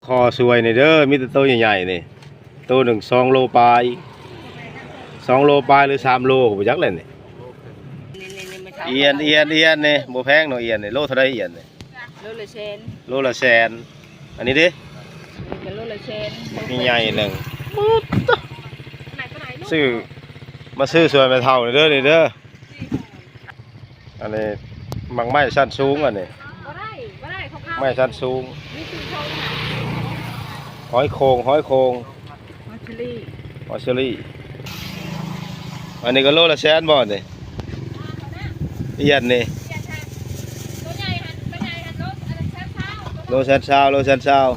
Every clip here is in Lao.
ຂໍຊ່ວຍແດ່ເດີ ມີແຕ່ໂຕໃຫຍ່ໆນີ້ ໂຕໜຶ່ງສອງໂລປາຍ ສອງໂລປາຍ ຫຼື ສາມໂລ ບໍ່ຈັກແຫຼະນີ້. ອ່ຽນ ອ່ຽນ ອ່ຽນນີ້ ບໍ່ແພງເນາະ ອ່ຽນນີ້. ໂລເທົ່າໃດ ອ່ຽນນີ້? ໂລລະແສນ ໂລລະແສນ. ອັນນີ້ເດ? ນີ້ກໍໂລລະແສນ ບັກໃຫຍ່ໜຶ່ງ. ຊື້ ມາຊື້ຊ່ວຍແມ່ເຖົ້ານີ້ເດີ ນີ້ເດີ. ອັນນີ້ໝາກໄມ້ຊັ້ນສູງ ອັນນີ້ ບໍ່ໄດ້ ບໍ່ໄມ້ຊັ້ນສູງ. ມີຊື່ເຂົານະ ຫອຍໂຂ່ງ ຫອຍໂຂ່ງ ຫອຍເຊີຣີ ຫອຍເຊີຣີ. ອັນນີ້ກໍໂລລະແສນບໍ່ນີ້? ອ່ຽນນີ້ ໂລແສນຊາວ ໂລແສນຊາວ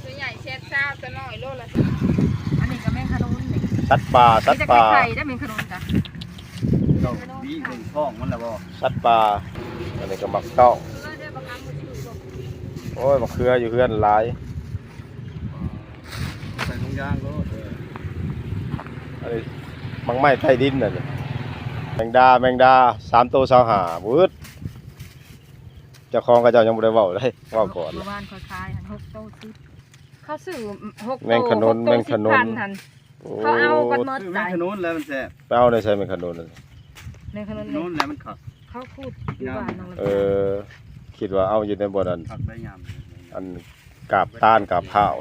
ໂຕໃຫຍ່ແສນຊາວ ໂຕນ້ອຍໂລລະ ອັນນີ້ກໍແມງຂະໜູນນີ້ ສັດປ່າ ສັດປ່າ ມີແຕ່ໄຂ່ໄດ້ແມງຂະໜູນກະ. ເຈົ້າບີເບິ່ງທ້ອງມັນແລ້ວບໍ່? ສັດປ່າ. ອັນນີ້ກໍໝາກຕ້ອງ. ໂອ້ຍ ໝາກເຂືອຢູ່ເຮືອນຫຼາຍ. ໃສ່ຖົງຢາງໂລດ. ເອີ ອັນນີ້ໝາກໄມ້ໃຕ້ດິນນັ້ນ. ແມງດາ ແມງດາ ສາມໂຕຊາວຫ້າ ບຶດ. ເຈົ້າຂອງເຂົາເຈົ້າຍັງບໍ່ໄດ້ເວົ້າເດ້ ເວົ້າກ່ອນ. ເມື່ອວານຂ້ອຍຂາຍຫັ້ນ ຫົກໂຕສິບ ເຂົາຊື້ຫົກໂຕ ແມງຂະໜູນ ຫົກໂຕ ແມງຂະໜູນ ສິບພັນຫັ້ນ. ໂອ້ ເຂົາເອົາເບິດໝົດ. ຊື້ແມງຂະໜູນແລ້ວມັນແຊບ. ໄປເອົາໄດ້ໃສແມງຂະໜູນ? ແມງຂະໜູນ ຂະໜູນແລ້ວມັນຄັກ. ເຂົາຂຸດຢູ່ບ້ານໜອງລະ ເອີ ຄິດວ່າເອົາຢູ່ໃນບ່ອນນັ້ນ ຄັກໄດ້ຍາມ ອັນກາບຕານກາບພ້າວ.